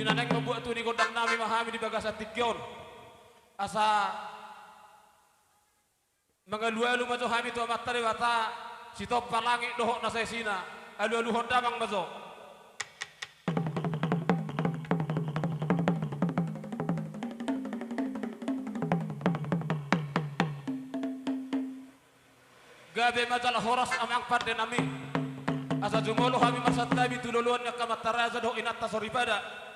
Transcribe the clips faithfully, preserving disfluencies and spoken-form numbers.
Di na naeng mambuat tu ni gondang nami ma hami di bagasan tingki on. Asa mangalualu ma jo hami tu Amanta Debata, sitompa langit dohot na saisina, alualuhon damang ma jo. Gabe ma jala horas amang pande nami. Asa jumolo hami marsantabi tu loloan ni angka amanta raja dohot inanta soripada.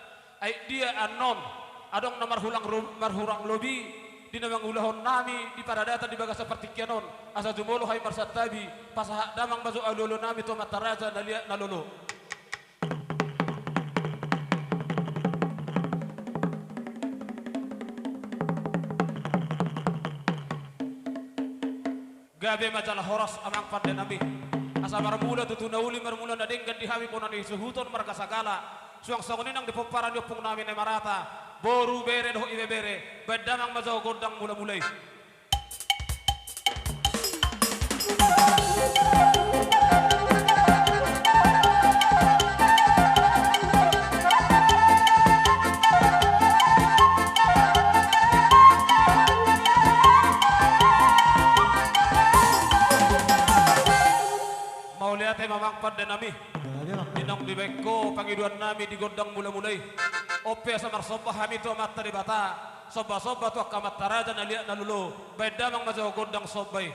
Ai dia annon, adong na marhulang ro-, marhurang lobi, di na mangulahon nami, di paradatan di bagasan partingkian on, asa jumolo hami marsantabi, pasahat damang ma jo alualu nami tu amanta raja na liat na lolo. Gabe ma jala horas amang pande nami. Asa marmula tutu na uli marmula na denggan di hami bona ni suhuton marga Sagala. Suang songon i nang di pomparan ni ompung nami na marata. Boru bere dohot ibebere. Baen damang ma jo gondang mula-mula i. Mauliate ma amang pande nami. Di naung dibaen ho pangidoan nami di gondang mula-mula i. On pe asa marsomba hami tu Amanta Debata. Somba-somba tu angka amanta raja na liat na lolo. Baen damang ma jo gondang somba i.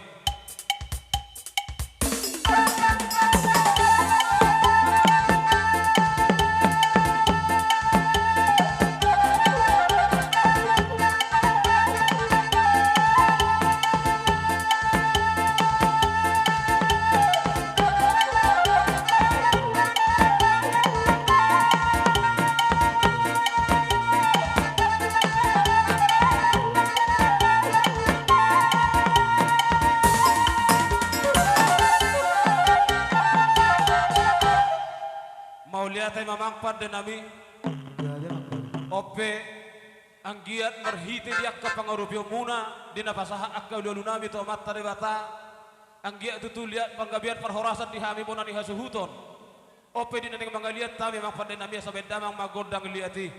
Mauliate ma amang pande nami. On pe, anggiat marhite di angka pangarupionmuna, di na pasahat angka alualu nami tu Amanta Debata, anggiat tutu liat panggabean parhorasan di hami bona ni hasuhuton. On pe di na naeng mangaliat hami amang pande nami asa baen damang ma gondang liat i.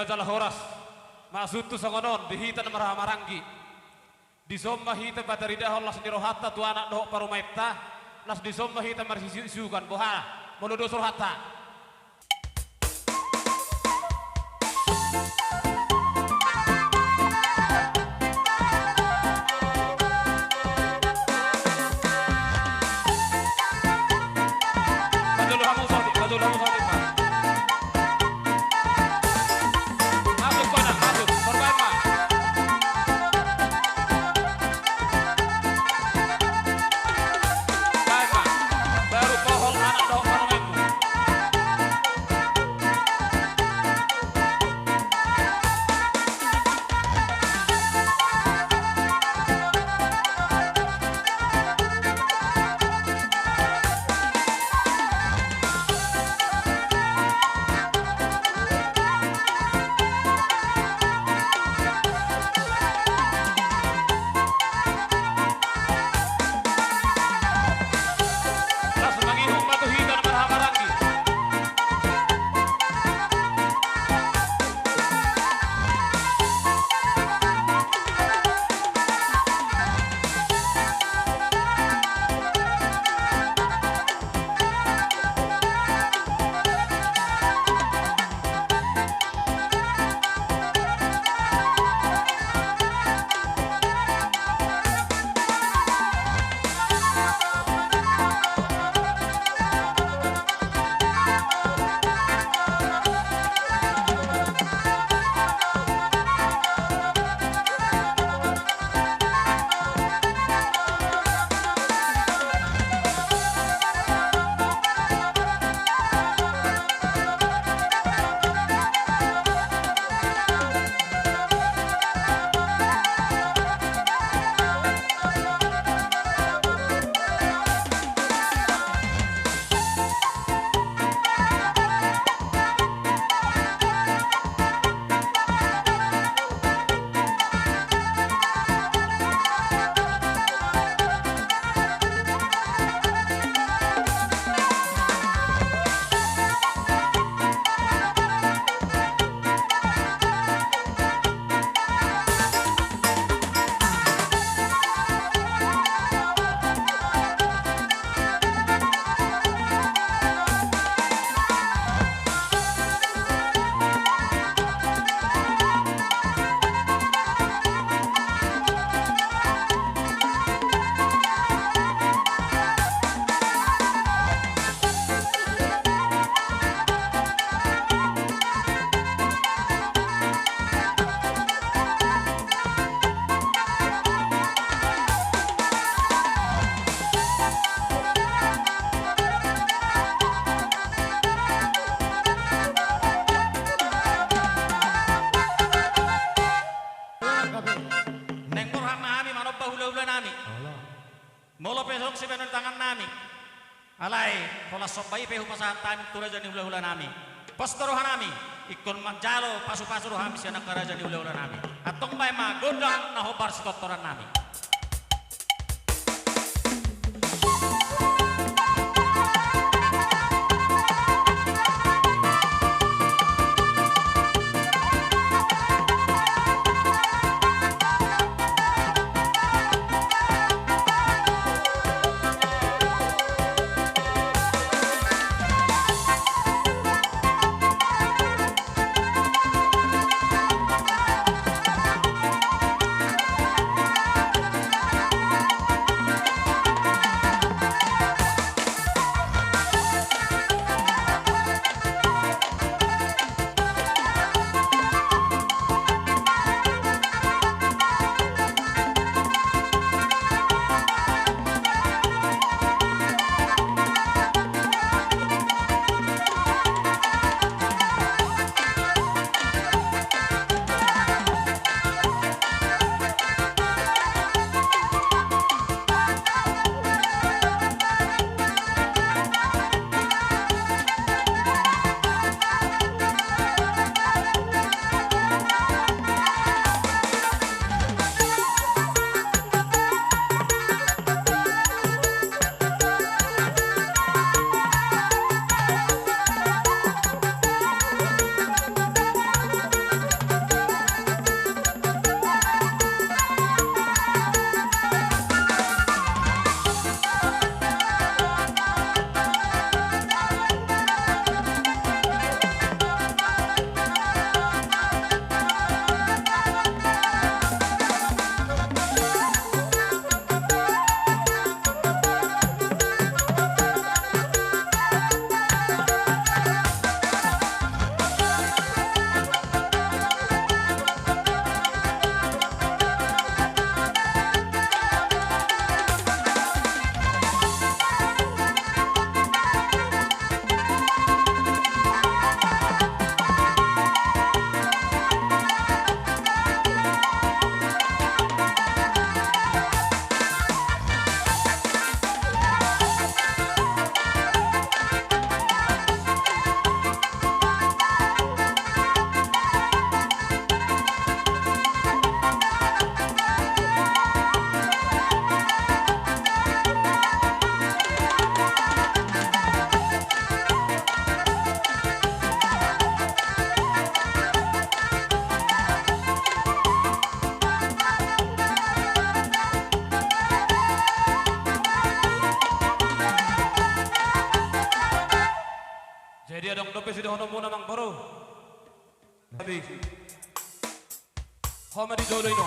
Jala horas. Maksudhu songon on, di hita na marhahamaranggi. Dison ma hita pataridahon las ni rohanta tu anak dohot parumaenta, las dison ma hita marsiisukan boha, molo dos rohanta. Pajolo hamu sotik, pajolo hamu sotik, Pak. Masuk, Pak, masuk. Sorban, Pak. Baik, Pak. Baru pohon anak dohot parumaenmu. Las mangihut ma tu hita na marhahamaranggi. Naeng borhat ma hami manomba hulahulanami. Molo pe songon sibahenon ni tangannami. Alai, holan somba i pe hupasahat hami tu raja ni hulahulanami. Pos do rohanami, ingkon manjalo pasupasu do hami sian angka raja ni hulahulanami. Antong bahen ma gondang na hombar sitortorannami. Adong dope sidohononmuna, amang boru? Habis. Ho ma di jolo i, no.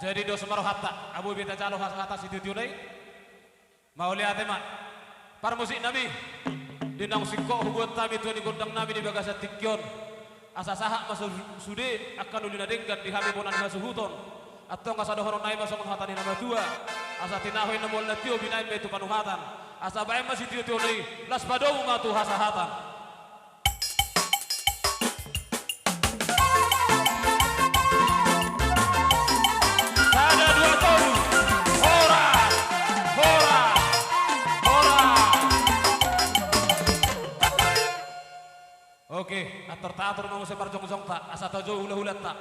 Jadi dos ma rohanta, abo beta jalo hasahatan sitio-tio nai. Mauliate ma. Parmusik nami, di naung singkop hubuat hami tua ni gondang nami di bagasan tingki on. Asa sahat ma su-, sude angka na uli na denggan di hami bona ni hasuhuton. Antong asa dohonon nami ma songon hata ni na matua. Asa tinahu i na mual na tio binahen ma i tu panuhatan. Asa bahen ma sitio-tio nai, laos padomu ma tu hasahatan. Sada, dua, tolu. Horas, horas, horas. Oke, atur ta, atur ma muse parjongjongta, asa tajou hula-hulanta.